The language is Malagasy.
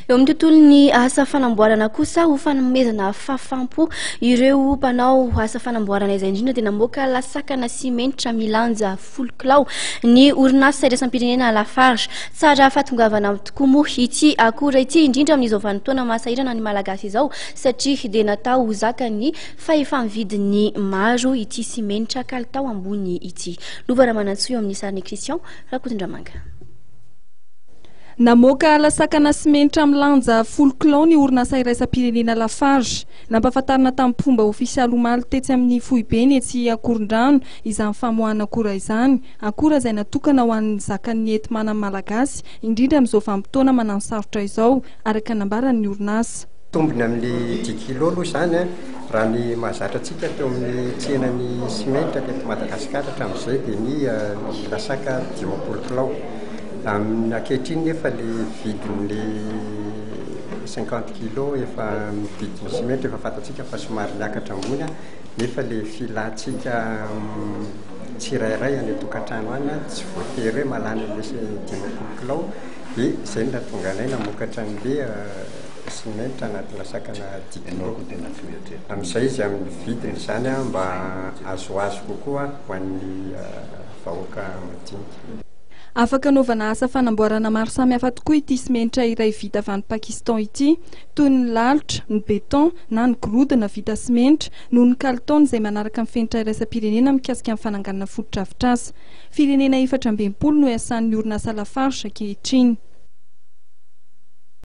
Eo amin'ny tontolon'ny asa fanamboarana kosa, ho fanomezana fahafaham-po ireo mpanao asa fanamboarana izay indrindra dia namoaka lasakana simenitra milanja 10 kilao ny orinasa iraisam-pirenena Lafarge. Tsara fahatongavana tokoa moa ity akora ity, indrindra amin'izao vanim-potoana mahasahirana ny Malagasy izao, satria dia natao ho zakan'ny fahefa-mividin'ny maro ity simenitra kalitao ambony ity. Lova Ramanantsoa eo amin'ny sarin'i Christian Rakotondramanga. Namoaka lasakana simenitra milanja 10 kilao ny orinasa iraisam-pirenena Lafarge. Nampahafantarina tamin'ny fomba ofisialy omaly tetsy amin'ny foibeny etsy Ankorondrano izany famoahana akora izany, akora izay natokana ho an'ny zakan'ny enti-manan'ny Malagasy, indrindra amin'izao vanim-potoana manano sarotra izao, araka ny nambaran'ny orinasa. Tombony amin'ny 10 kilo aloha izany, raha ny mahazatra antsika teo amin'ny tsenan'ny simenitra teto Madagasikara hatramin'izay dia ny lasaka 50 kilao. Amin'ny ankehitriny nefa le vidin'le 50 kilo efa vidin'ny simenitra efa fantatsika fa somary miakatra ambony, nefa le filantsika tsirairay any an-tokantrano any tsy voatery hoe mahalany an'le 50 kilao, dia izay no nahatonga anay namokatra an'le simenitra anaty lasakana 10 kilo. Amin'izay izy amin'ny vidiny izany mba azoazo kokoa ho an'ny vahoaka madinika. Afaka anaovana asa fanamboarana maro samihafa tokoa ity simenitra iray vita avy any Pakistan ity, toy ny lalotra, ny béton na ny gorodona vita simenitra, noho ny kalitaony izay manaraka ny fenitra iraisam-pirenena mikasika ny fananganana fotodrafitrasa. Firenena 64 no iasan'ny orinasa Lafarge ankehitriny.